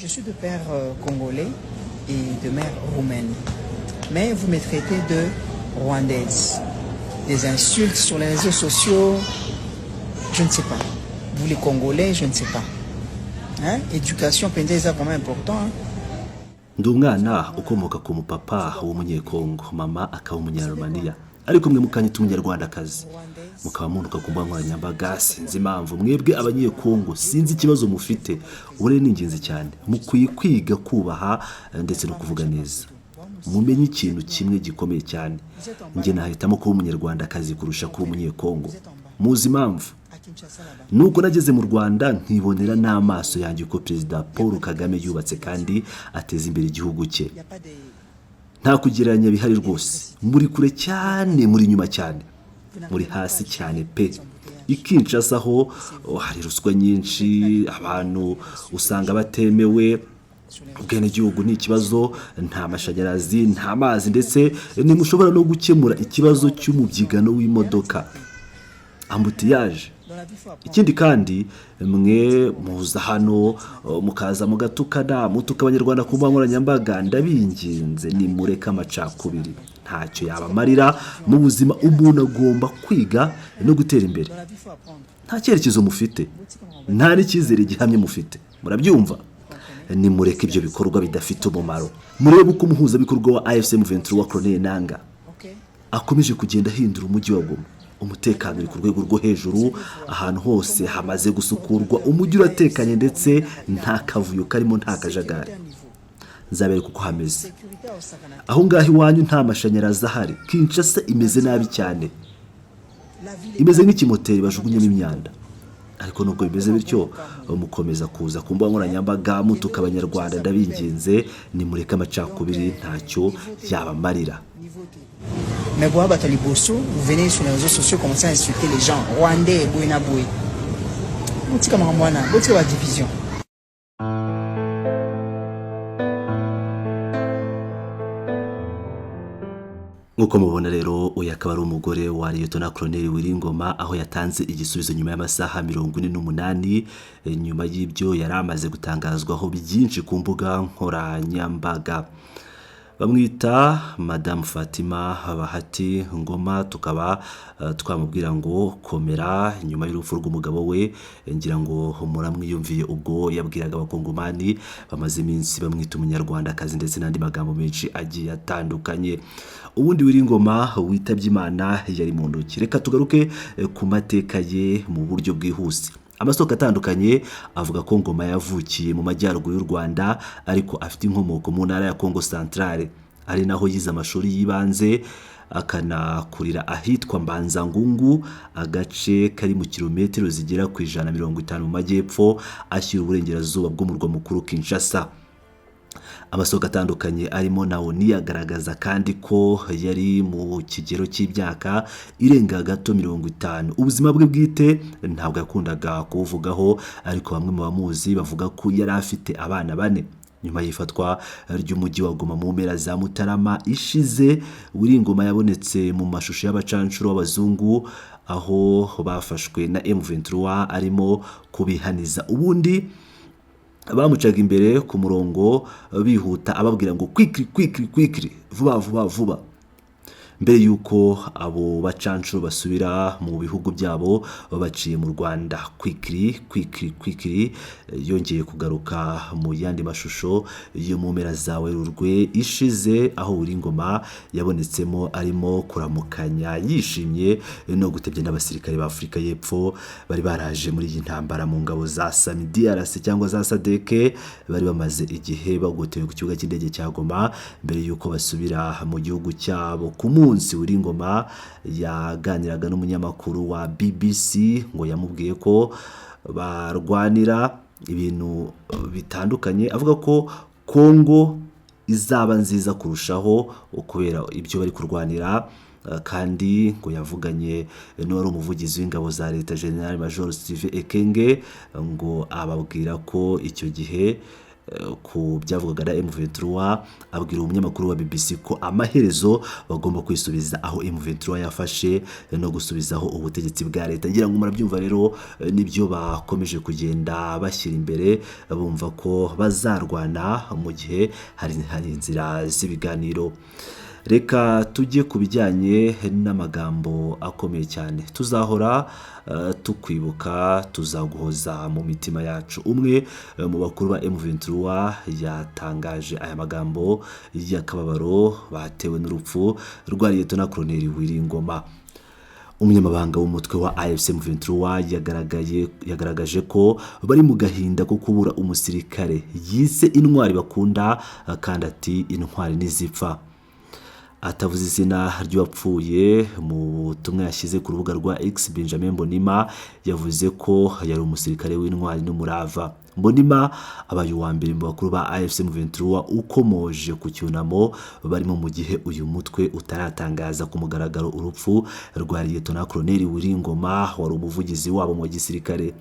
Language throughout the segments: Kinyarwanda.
Je suis de père congolais et de mère roumaine. Mais vous me traitez de rwandaise. Des insultes sur les réseaux sociaux, je ne sais pas. Vous les Congolais, je ne sais pas. Hein? Éducation, c'est vraiment important. Hein? Ndi umwana ukomoka ku mupapa w'Umunyekongo, mama akaba Umunyarumaniya, ariko mwe mukanyita Umunyarwandakazi, mukaba muntuka ku mbuga nkoranyambaga. Sinzi impamvu. Mwebwe Abanyekongo, sinzi ikibazo mufite. Uburere ni ingenzi cyane, mukwiye kwiga kubaha ndetse no kuvuga neza. Mumenye ikintu kimwe gikomeye cyane: njye nahitamo kuba Umunyarwandakazi kurusha kuba Umunyekongo. Muzi impamvu? Nuko nageze mu Rwanda nkibonera n'amaso yanjye uko Perezida Paul Kagame yubatse kandi ateza imbere igihugu cye. Nta kugereranya bihari rwose. Muri kure cyane, muri inyuma cyane, muri hasi cyane pe. I Kinshasa ho, oh, hari ruswa nyinshi, abantu usanga batemewe, ubwenegihugu ni ikibazo, nta mashanyarazi, nta mazi, ndetse ntimushobora no gukemura ikibazo cy'umubyigano w'imodoka, embouteillage. Ikindi kandi, mwe muza hano mukaza mugatukana, mutuka Abanyarwanda ku mbuga nkoranyambaga. Ndabinginze, nimureke amacakubiri, ntacyo yabamarira mu buzima. Umuntu agomba kwiga no gutera imbere. Nta cyerekezo mufite, nta n'icyizere gihamye mufite, murabyumva? Nimureke ibyo bikorwa bidafite umumaro. Murebe uko umuhuzabikorwa wa AFC M23 wa Corneille Nanga akomeje kugenda ahindura umujyi wa Goma. Umutekano uri ku rwego rwo hejuru, ahantu hose hamaze gusukurwa, umujyi uratekanye, ndetse nta kavuyo karimo, nta kajagari. Nzabereka uko hameze aho ngaho iwanyu. Nta mashanyarazi ahari. Kinshasa imeze nabi cyane, imeze nk'ikimoteri bajugunyemo imyanda. Ariko nubwo bimeze bityo, mukomeza kuza ku mbuga nkoranyambaga mutuka Abanyarwanda. Ndabinginze, nimureke amacakubiri, ntacyo yabamarira. Mais voilà, bato liboso, vous venez sur les réseaux sociaux commencer à insulter les gens. Rwandais, boye na boye. Botika makambo wana, botika ba division. Nk'uko mubona rero, uyu akaba ari umugore wa Liyetona Koloneli Willy Ngoma, aho yatanze igisubizo nyuma y'amasaha 48 nyuma y'ibyo yari amaze gutangazwaho byinshi ku mbuga nkoranyambaga. Bamwita Madamu Fatima Bahati Ngoma. Tukaba twamubwira ngo komera nyuma y'urupfu rw'umugabo we. Ngira ngo muramwiyumviye ubwo yabwiraga Abakongomani bamaze iminsi bamwita Umunyarwandakazi, ndetse n'andi magambo menshi agiye atandukanye. Ubundi Willy Ngoma witabye Imana yari mu ntoki. Reka tugaruke ku mateka ye mu buryo bwihuse. Amasoko atandukanye avuga ko Ngoma yavukiye mu majyaruguru y'u Rwanda, ariko afite inkomoko mu ntara ya Congo Centrale, ari naho yize amashuri y'ibanze, akanakurira ahitwa Mbanzangungu, agace kari mu kilometero zigera ku 150 mu majyepfo ashyira uburengerazuba bw'umurwa mukuru Kinshasa. Amasoko atandukanye arimo na ONU agaragaza kandi ko yari mu kigero cy'imyaka irenga gato 50. Ubuzima bwe bwite ntabwo yakundaga kubuvugaho, ariko bamwe mu bamuzi bavuga ko yari afite abana bane. Nyuma y'ifatwa ry'umujyi wa Goma mu mpera za Mutarama ishize, Willy Ngoma yabonetse mu mashusho y'abacanshuro b'abazungu aho bafashwe na M23 arimo kubihaniza. Ubundi bamucaga imbere ku murongo bihuta, ababwira ngo "Quickly, quickly, quickly", vuba vuba vuba. Mbere y'uko abo bacanshuro basubira mu bihugu byabo baciye mu Rwanda, "Quickly, quickly, quickly" yongeye kugaruka mu yandi mashusho yo mu mpera za Werurwe ishize, aho Willy Ngoma yabonetsemo arimo kuramukanya yishimye no gutebya n'abasirikare ba Afurika y'Epfo bari baraje muri iyi ntambara mu ngabo za SAMIDRC cyangwa za SADC, bari bamaze igihe bagotewe ku kibuga cy'indege cya Goma mbere y'uko basubira mu gihugu cyabo. Ku munsi Willy Ngoma yaganiraga n'umunyamakuru wa BBC, ngo yamubwiye ko barwanira ibintu bitandukanye, avuga ko Kongo izaba nziza kurushaho kubera ibyo bari kurwanira. Kandi ngo yavuganye n'uwari umuvugizi w'ingabo za leta, General Major Steve Ekenge, ngo ababwira ko icyo gihe ku byavugwaga na M23, abwira umunyamakuru wa BBC ko amaherezo bagomba kwisubiza aho M23 yafashe no gusubizaho ubutegetsi bwa leta. Ngira ngo murabyumva rero, nibyo bakomeje kugenda bashyira imbere, bumva ko bazarwana mu gihe hari inzira z'ibiganiro. Reka tujye ku bijyanye n'amagambo akomeye cyane. Tuzahora tukwibuka, tuzaguhoza mu mitima yacu. Umwe mu bakuru ba M23 yatangaje aya magambo y'akababaro batewe n'urupfu rwa Liyetona Koloneli Willy Ngoma. Umunyamabanga w'umutwe wa AFC M23 yagaragaje ko bari mu gahinda ko kubura umusirikare yise intwari bakunda, kandi ati intwari ntizipfa. Atavuze izina ry'uwapfuye mu butumwa yashyize ku rubuga rwa X, Benjamin Mbonima yavuze ko yari umusirikare w'intwari n'umurava. Mbonima abaye uwa mbere mu bakuru ba AFC M23 ukomoje ku cyunamo barimo, mu gihe uyu mutwe utaratangaza ku mugaragaro urupfu rwa Liyetona Koloneli Willy Ngoma wari umuvugizi wabo mu gisirikare.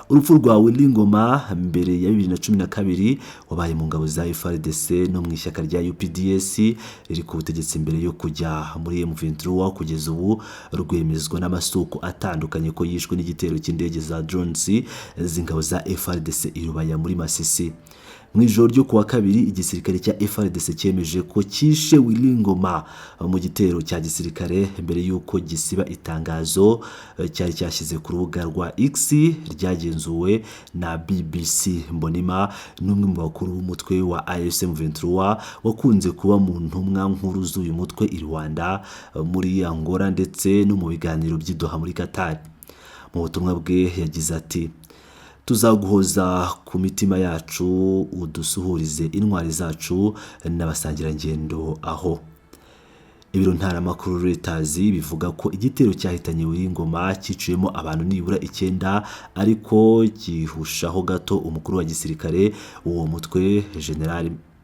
Urupfu rwa Willy Ngoma mbere ya 2012 wabaye mu ngabo za FARDC no mu ishyaka rya UPDS riri ku butegetsi mbere yo kujya muri M23, kugeza ubu rwemezwa n'amasoko atandukanye ko yishwe n'igitero cy'indege za drones z'ingabo za FARDC i Rubaya muri Masisi. Mu ijoro ryo kuwa kabiri, igisirikare cya FARDC cyemeje ko cyishe Willy Ngoma mu gitero cya gisirikare, mbere y'uko gisiba itangazo cyari cyashyize ku rubuga rwa X ryagenzuwe na BBC. Mbonima ni umwe mu bakuru b'umutwe wa AFC M23 wakunze kuba mu ntumwa nkuru z'uyu mutwe i Rwanda, muri Angola ndetse no mu biganiro by'i Doha muri Qatar. Mu butumwa bwe yagize ati: tuzaguhoza ku mitima yacu, udusuhurize intwari zacu n'abasangirangendo aho. Ibiro ntaramakuru Reuters bivuga ko igitero cyahitanye Willy Ngoma cyiciyemo abantu nibura 9, ariko gihushaho gato umukuru wa gisirikare w'uwo mutwe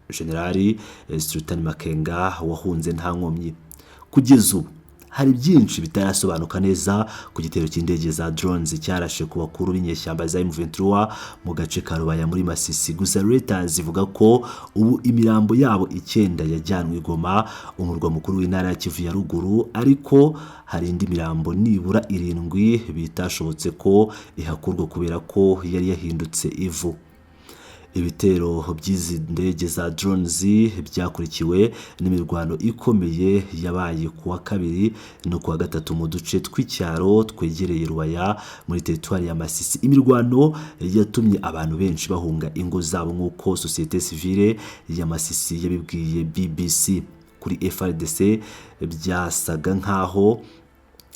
Generali Sultan Makenga wahunze nta nkomyi. Kugeza ubu hari byinshi bitarasobanuka neza ku gitero cy'indege za drones cyarashe ku bakuru b'inyeshyamba za M23 mu gace ka Rubaya muri Masisi. Gusa Reuters ivuga ko ubu imirambo yabo 9 yajyanwe i Goma, umurwa mukuru w'intara ya Kivu ya ruguru, ariko hari indi mirambo nibura 7 bitashobotse ko ihakurwa kubera ko yari yahindutse ivu. Ibitero by'izi ndege za drones byakurikiwe n'imirwano ikomeye yabaye kuwa kabiri no kuwa gatatu mu duce tw'icyaro twegereye Rubaya muri teritwari ya Masisi. Imirwano yatumye abantu benshi bahunga ingo zabo, nk'uko sosiyete sivile ya Masisi yabibwiye BBC. Kuri FARDC byasaga nkaho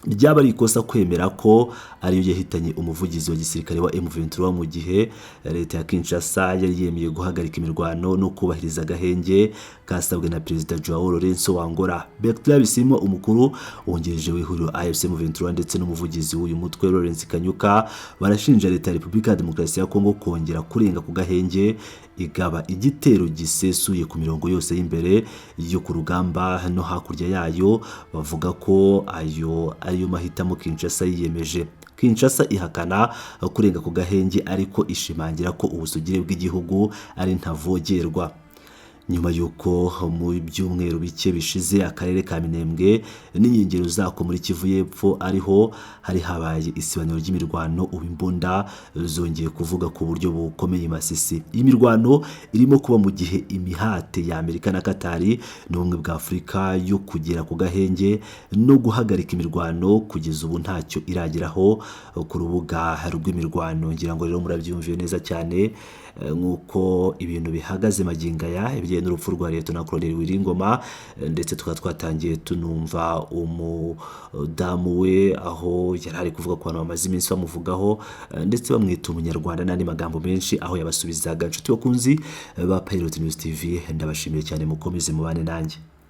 byaba ari ikosa kwemera ko ariyo yahitanye umuvugizi wa gisirikare wa M23, mu gihe leta ya Kinshasa yari yemeye guhagarika imirwano no kubahiriza agahenge kasabwe na Perezida Joao Lourenço wa Angola. Bertrand Bisimwa, umukuru wungirije w'ihuriro AFC M23, ndetse n'umuvugizi w'uyu mutwe Lawrence Kanyuka, barashinja leta ya Repubulika ya Demokarasi ya Kongo kongera kurenga ku gahenge, igaba igitero gisesuye ku mirongo yose y'imbere yo ku rugamba no hakurya yayo. Bavuga ko ayo ariyo mahitamo Kinshasa yiyemeje. Kinshasa ihakana kurenga ku gahenge, ariko ishimangira ko ubusugire bw'igihugu ari ntavogerwa. Nyuma y'uko mu byumweru bike bishize akarere ka Minembwe n'inkengero zako muri Kivu y'Epfo ariho hari habaye isibaniro ry'imirwano, ubu imbunda zongeye kuvuga ku buryo bukomeye Masisi. Iyi mirwano irimo kuba mu gihe imihate ya Amerika na Katari n'ubumwe bwa Afurika yo kugera ku gahenge no guhagarika imirwano kugeza ubu ntacyo irageraho ku rubuga rw'imirwano. Ngira ngo rero murabyumviye neza cyane nk'uko ibintu bihagaze magingo aya, ibijyanye n'urupfu rwa Liyetona Koloneli Willy Ngoma, ndetse tukaba twatangiye tunumva umudamu we aho yari ari kuvuga ku bantu bamaze iminsi bamuvugaho, ndetse bamwita umunyarwanda n'andi magambo menshi, aho yabasubizaga. Inshuti bakunzi ba Pilot News TV, ndabashimiye cyane, mukomeze mubane nanjye.